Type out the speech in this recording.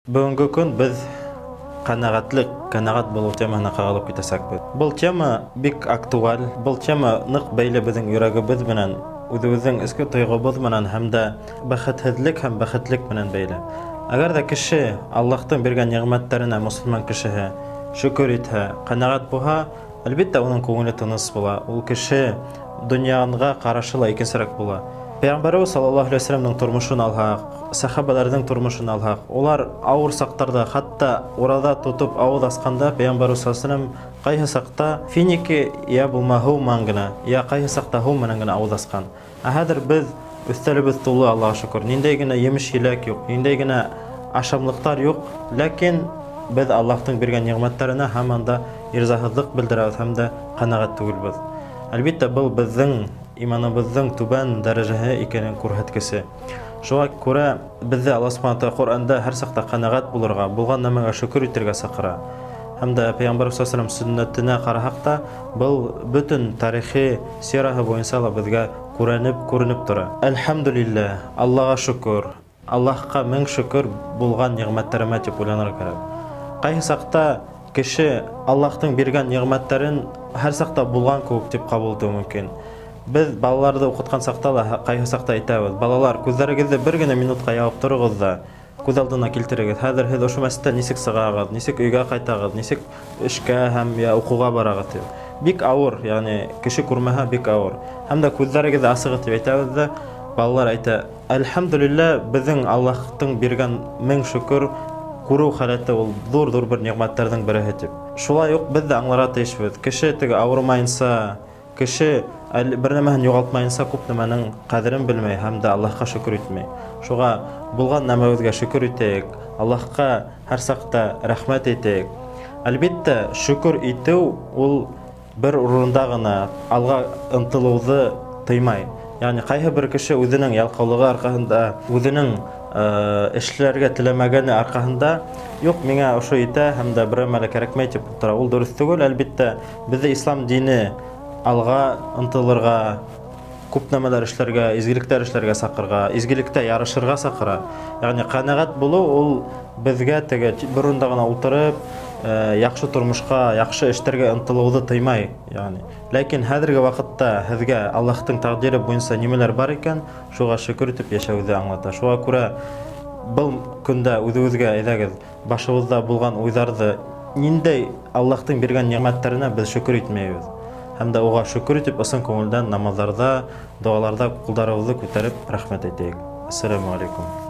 Бөгөнгө көн беҙ ҡәнәғәтлек, ҡәнәғәт булыу темаһына ҡағылып китәсәкбеҙ. Был тема бик актуаль, был тема ныҡ бәйле беҙҙең йөрәгебеҙ менән, үҙебеҙҙең эске тойғобоҙ менән һәм дә бәхетһеҙлек һәм бәхетлек менән бәйле. Әгәр ҙә кеше Аллаһтың биргән ниғмәттәренә мосолман кешеһе шөкөр итһә, ҡәнәғәт булһа, Әлбиттә, уның күңеле тыныс була, ул кеше дөньяға ҡарашы ла икенсерәк була. Пәйғәмбәребеҙ саллаллаһу алейһи вәсәләмнең тормошон алһаҡ, сәхабәләрҙең тормошон алһаҡ, улар ауыр саҡтарҙа, хатта ураҙа тотоп ауыҙ асҡанда пәйғәмбәребеҙ саллаллаһу алейһи вәсәләм ҡайһы саҡта финики йә булма һыу менән генә, йә ҡайһы саҡта һыу менән генә ауыҙ асҡан. Ә хәҙер беҙ өҫтәлебеҙ тулы, Аллаға шөкөр. Ниндәй генә емеш-еләк юҡ, ниндәй генә ашамлыҡтар юҡ, ләкин беҙ Аллаһтың биргән ниғмәттәренә һаман да ризаһыҙлыҡ белдерәбеҙ һәм дә ҡәнәғәт түгелбеҙ. Әлбиттә, был беҙҙең иманыбыҙҙың түбән дәрәжәһе икәнен күрһәткесе. Шуға күрә беҙҙе Аллаһ Субхана Тәғәлә Ҡөрьәндә һәр саҡта ҡәнәғәт булырға, булған нәмәгә шөкөр итергә саҡыра. Һәм дә Пәйғәмбәрбеҙ саллаллаһу алейһи вәсәлләм сөннәтенә ҡараһаҡ та, был бөтөн тарихи сираһы буйынса ла беҙгә күрәнеп, күренеп тора. Әлхәмдүлилләһ, Аллаға шөкөр, Аллаһка мең шөкөр булған ниғмәттәремә дип уйланырға кәрәк. Ҡайһы саҡта кеше Аллаһтың биргән ниғмәттәрен һәр саҡта булған кеүек дип ҡабул итеүе мөмкин. Беҙ балаларҙы уҡытҡан саҡта ла ҡайһы саҡта әйтәбеҙ, балалар, күҙҙәрегеҙҙе бер генә минутҡа ябып тороғоҙ ҙа, күҙ алдына килтерегеҙ, хәҙер һеҙ ошо мәсеттән нисек сығағыҙ, нисек өйгә ҡайтағыҙ, нисек эшкә һәм я уҡыуға барағыҙ тип. Бик ауыр, ягъни кеше күрмәһә бик ауыр. Һәм дә күҙҙәрегеҙҙе асығыҙ тип әйтәбеҙ ҙә, балалар әйтә, әлхәмдүлиллә, беҙҙең Аллаһтың биргән мең шөкөр күреү халәте ул ҙур-ҙур бер ниғмәттәрҙең береһе тип. Шулай уҡ беҙ дә аңларға тейешбеҙ, кеше теге ауырымайынса, Кеше әле бер нәмәһен юғалтмайынса күп нәмәнең ҡәҙерен белмәй һәм дә Аллаһка шөкөр итмәй. Шуға булған нәмәбеҙгә шөкөр итәйек, Аллаһка һәр саҡта рәхмәт әйтәйек. Әлбиттә, шөкөр итеү ул бер урында ғына алға ынтылыуҙы тыймай. Ягъни ҡайһы бер кеше үҙенең ялҡаулығы арҡаһында, үҙенең эшләргә теләмәгәне арҡаһында, юҡ, миңә ошо етә һәм дә берәр мәле кәрәкмәй тип утыра. Ул дөрөҫ түгел, әлбиттә. Беҙҙе ислам дине алға ынтылырға, күп нәмәләр эшләргә, изгелектәр эшләргә саҡырға, изгелектә ярышырға саҡыра. Ягъни ҡәнәғәт булыу ул беҙгә теге бер урында ғына ултырып, яҡшы тормошҡа, яҡшы эштәргә ынтылыуҙы тыймай, ягъни. Ләкин хәҙерге ваҡытта һеҙгә Аллаһтың тәҡдире буйынса нимәләр бар икән, шуға шөкөр итеп йәшәүҙе аңлата. Шуға күрә был көндә үҙегеҙгә әйҙәгеҙ, Башыбыҙҙа булған уйҙарҙы ниндәй Аллаһтың биргән ниғмәттәренә беҙ шөкөр итмәйбеҙ. Һәм дә уға шөкөр итеп ысын күңелдән намаҙҙарҙа, доғаларҙа ҡулдарыбыҙҙы күтәреп рәхмәт әйтәйек. Әссәләмү алейкум.